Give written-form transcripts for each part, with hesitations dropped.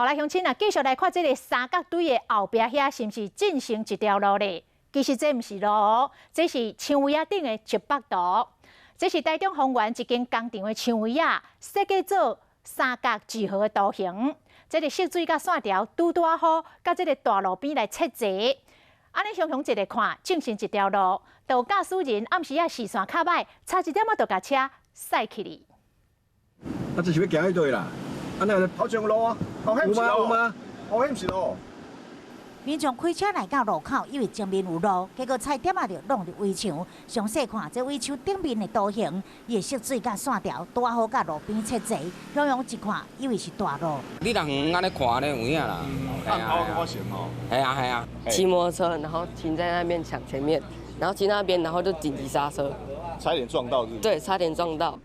好來，鄉親啊，繼續來看這个三角堆的後壁遐，是毋是進行一條路咧？其實這毋是路哦，這是牆圍仔頂的石北圖。這是台中豐原一間工廠的牆圍仔，設計做三角幾何的圖形。這个色水佮線條拄拄仔好，佮這个大路邊來切齊。按呢雄雄一个看，正成一條路，就駕駛人暗時仔視線較䆀，差一點仔就共車駛去哩。啊，這是欲行去佗位啦？啊，那頭前有路啊，有嗎？有嗎？哦，彼毋是路。民眾開車來到路口，以為前面有路，結果差點仔就挵著圍牆。詳細看這圍牆頂面的圖形，伊的色水佮線條拄仔好佮路邊切齊，遠遠一看，以為是大路。你若遠按呢看呢有影啦，暗頭較成吼。係啊係啊。騎摩托車，然後停在那邊搶前面，然後停那邊，然後就緊急剎車，差點撞到是？對，差點撞到。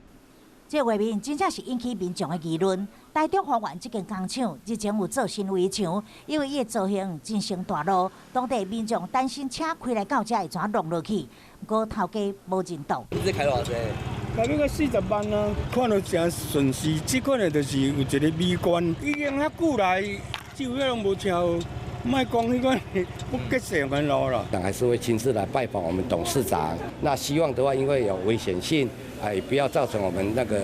這畫面真正是引起民眾的議論。台中豐原這間工廠日前有做新圍牆，因為伊的造型真像大路，當地民眾擔心車開來到遮會怎挵落去，毋過頭家無認同。你這開偌濟？開欲到40萬啊！看著誠順勢，這款的就是有一個美觀。已經遐久來，幾乎攏無車禍，莫講彼款不結成的路啦。還是會親自來拜訪我們董事長。那希望的話，因為有危險性，哎，不要造成我們那個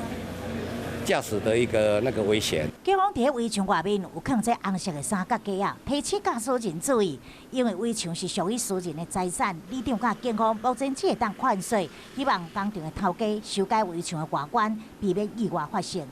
駕駛的一個那個危險。警方佇圍牆外面有囥這紅色的三角架仔，提醒駕駛人注意，因為圍牆是屬於私人的財產，里長佮警方目前只會當勸說，希望工廠的頭家修改圍牆的外觀，避免意外發生。